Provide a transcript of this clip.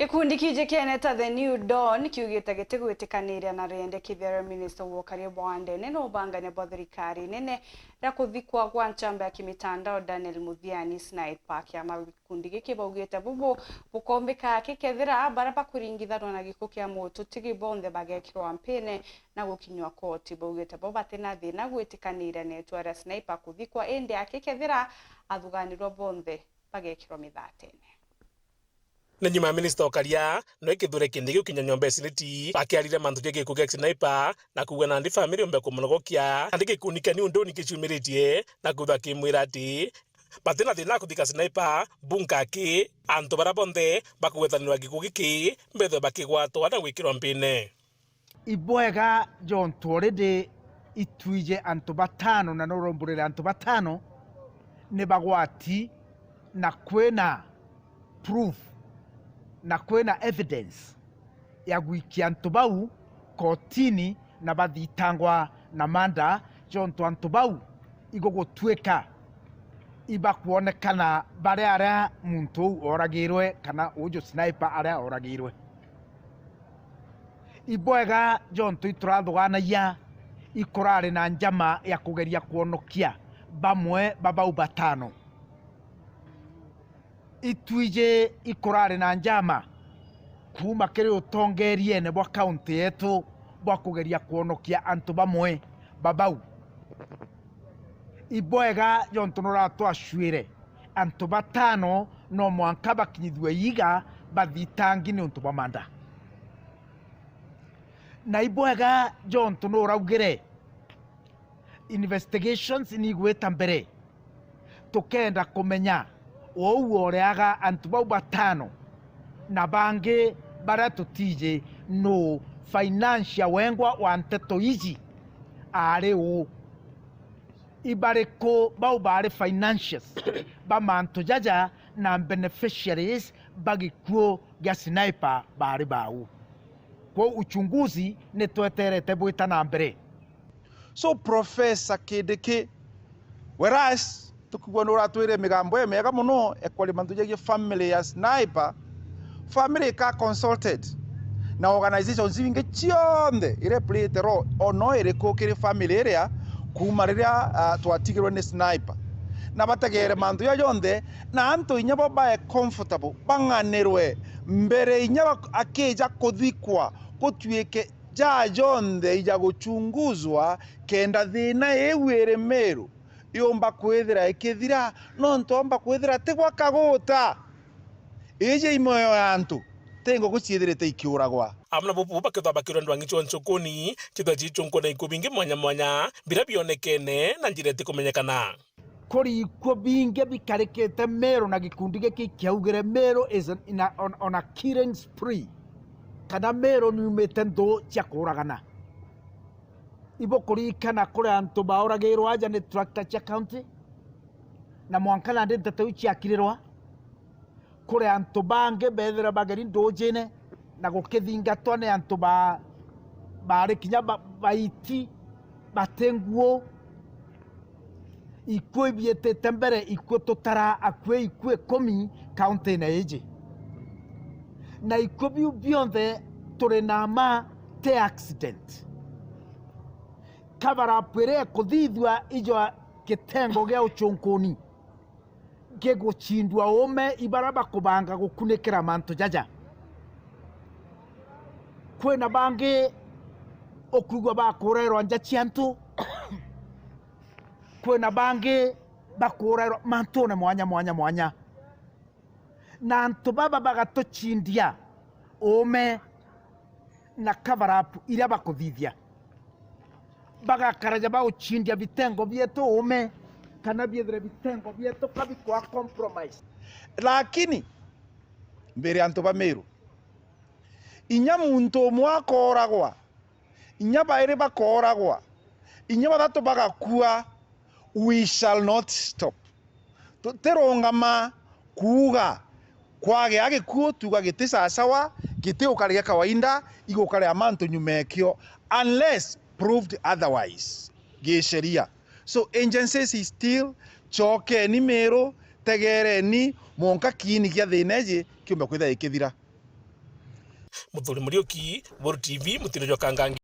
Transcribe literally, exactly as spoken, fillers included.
Gikundi kiji kiene ta The New Dawn kiugite gitigwitikaniria na riendekithia ria minista wa ukaria bwa ndene na ubangania bwa thirikari nene ria kuthikwa gwa nchamba ya kimitandao Daniel Muthiani Sniper. Kiama gikundi giki baugite bubu bukombika gikethira baria bakuringithanwa na gikuo kia mututigi bonthe bagekirwa mpine na gukinywa koti. Baugite bo batina thina gwitikaniria na itua ria Sniper kuthikwa, indi akikethira athuganirwa bonthe bagekirwa mithatene. Ni nyuma minista ukaria no ikithure kindi giu kinya nyomba ya seneti bakiarire mantu ja gikuo gia Sniper na kuuga nandi family yombe kumunogokia, nandi gikundi kia New Dawn giciumiritie na kwithwa kimwira ati batina thina kuthika Sniper bunka aki antu baria bonthe bakugwetanirwa gikuo giki mbethwe bakigwatwa na gwikirwa mpine. Ibwega jontu already itwije antu batano na noromburire antu batano ni bagwati na kwina proof na kwina evidence ya gwikia antu bau kotini na bathitangwa na manda jontu antu bau igugutwika ibakwonekana bari aria muntu uu oragirwe kana uju Sniper aria oragirwe. Ibwega jontu iturathuganagia ikurari na njama ya kugeria kwonokia bamwe ba bau batano. Itwiji ikurari na njama kuuma kiri utongeriene bwa kaunti yetu bwa kugeria kwonokia antu bamwe ba bau. Ibwega jontu nuratwacwire antu batano no mwanka bakinyithue iiga bathitangi niuntu bwa manda. Na ibwega jontu nuraugire investigations nigwita mbere, tukenda kumenya ou oreaga antu bau batano na bangi baria tutiji nuu financier wengwa wa nteto iji ari uu. Ibariku bau bari financiers ba mantu jaja na beneficiaries ba gikuo gia Sniper bari bau? Kwou uchunguzi nitweterete bwita na mbere. So Professor Kindiki, whereas tukigua nuratwire migambo imiega muno ya kwaria mantu jegie family ya Sniper, family ika consulted na organizations ibingi cionthe iria play the role ono iriku kiri family iria kuuma riria, ah, twatigirwe ni Sniper, na bategere mantu ja jonthe, na antu inya bo bae comfortable bang'anirwe mbere inya bak-, akija kuthikwa, gutuike ja jonthe ija guchunguzwa kenda thina iu iri Meru yumba kwithira ikithira, nontu omba kwithira tigwa kaguta. Iji i mioyo ya antu, ti nguku ciithirite ikiuragwa. Amwe na bubu bakethwa bakirwa ndwang'i cia nchukuni, chithwa chi chunku na ikuo bingi mwanya mwanya, biria bionekene na njira itikumenyekana. Kuri ikuo bingi bikarikite Meru na gikundi giki kiaugire Meru is in a, on, on a killing spree, kana Meru niumite nthu cia kuuragana. Ibukuririkana kuri antu bauragirwe aja ni tractor cia county, na mwanka nandi nteto iu ciakirirwa. Kuri antu bangi bethira bageri ndujine na gukithingatwa ni antu ba, bari kinya ba, baiti, bati nguo. Ikuo ibiitite mbere, ikuo tutara akui ikuo ikumi kauntine iji. Na ikuo biu bionthe turi na ma ti accident. Cover up iria ikuthithua ijo gitengo gia uchunkuni gigucindua uume ibaria bakubanga gukunikira mantu jaja. Kwina bangi ukwigua bakurairwa nja cia antu, kwina bangi bakurairwa mantune mwanya mwanya mwanya. Na antu baba bagatucindia uume na cover up iria bakuthithia. Bagakaraja baucindia bitengo bietu uume, kana biethire bitengo bietu ka bikwa compromise. Lakini mbere antu ba Meru, inya muntu umwe akooragwa, inya bairi bakooragwa, inya bathatu bagakua, we shall not stop. Tutirungama kuuga kwagea gikuo, tuuga giti sawasawa, giti ukari gia kawaida, igukaria mantu nyuma ekio, unless proved otherwise gi sheria. So agencies is still, cokeni Meru, tegereni mwanka kiini gia thina iji kiumbe kwithira gikithira. Muthuri Muriuki, Buru T V, mutino jwa Kangangi.